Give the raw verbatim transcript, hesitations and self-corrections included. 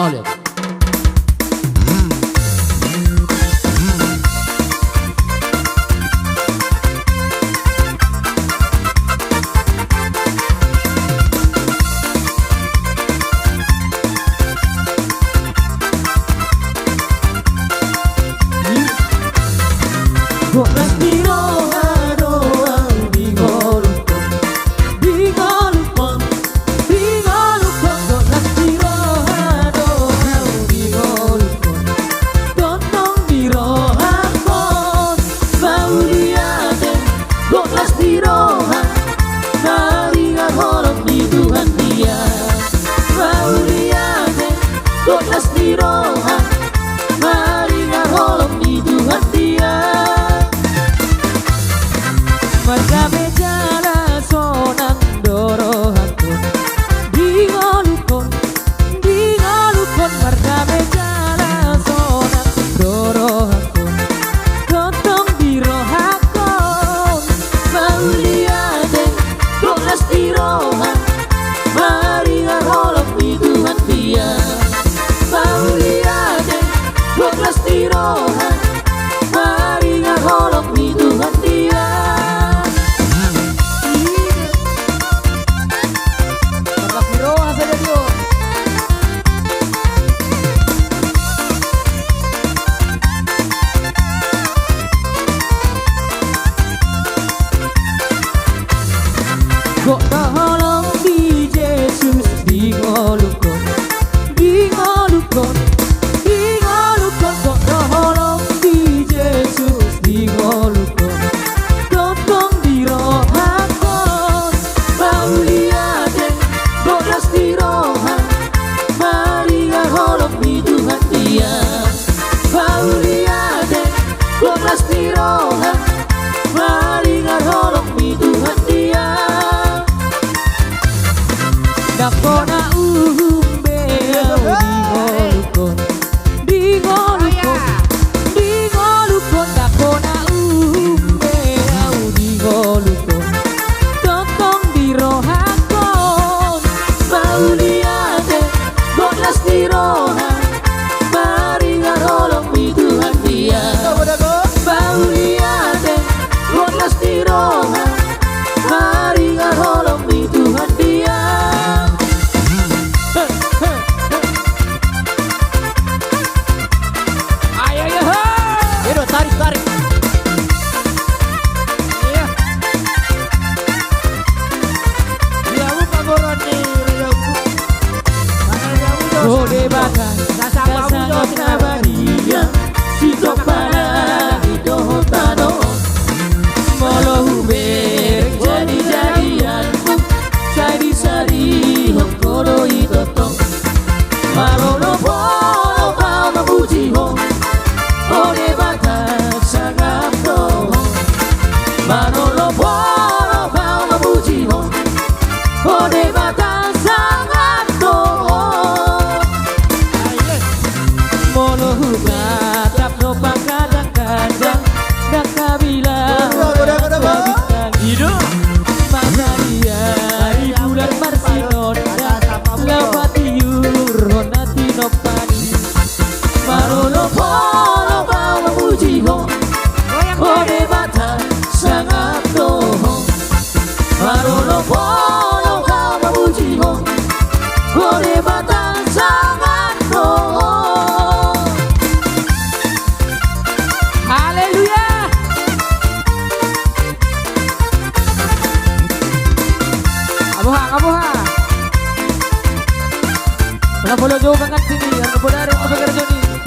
Alek. Gok las ni roha do au di ngolungkon, di ngolungkon, di ngolungkon. Gok las ni roha do au di ngolungkon, tongtong di rohangkon. Mauliate. Gok las ni roha, maringar holong ni Tuhan dia. Mauliate. Gok las ni roha, maringar holong ni Tuhan dia. Marjamejala sonang do rohangkon, di ngolungkon, di ngolungkon. Marjamejala sonang do rohangkon, tongtong di rohangkon. Mauliate. Gok las ni roha, maringar holong ni Tuhan dia. Mauliate. Gok las ni roha, maringar holong ni Tuhan dia. Gok las ni roha saja, tio. Gok do holong di Jesus di ngolungkon, di ngolungkon, di ngolungkon. Gok do holong di Jesus di ngolungkon, tongtong di rohangkon. Mauliate. Gok las ni roha, maringar holong ni Tuhan dia. Mauliate. Gok las ni roha, maringar holong ni Tuhan dia. Ndang hona uhum be au di ngolungkon, di ngolungkon, di ngolungkon. Ndang hona uhum be au di ngolungkon, tongtong di rohangkon. Mauliate. Gok las ni roha, maringar holong ni Tuhan dia. Mauliate. Gok las ni roha, maringar holong ni Tuhan dia. Ayo, ayo, ho. Ayo, tarik, tarik. Iya. Iya, buka boron ni Raja Uku. Mana dia, Uku? O Debata, na sangap, na sangap, na badia, sitongkin na di dohot tano. Molo hubereng jadi-jadianmu, sai disadihon ho do i tongtong. Marolop-olop au mamuji ho, o Debata sangap do ho. Marolop-olop au mamuji ho, o Debata sangap do ho. Molo hutatap do pangkadang-kadang, ndang habilang, ndang habintang. Ido. Mataniari bulan marsinondang, laho patiur hon na tinompani. Marolop-olop au mamuji ho, o Debata sangap do ho. Marolop-olop au mamuji ho, o Debata sangap do ho. Haleluya. Aboha, aboha. Molo jo bangat sini, yang kebodari, yang kebodari.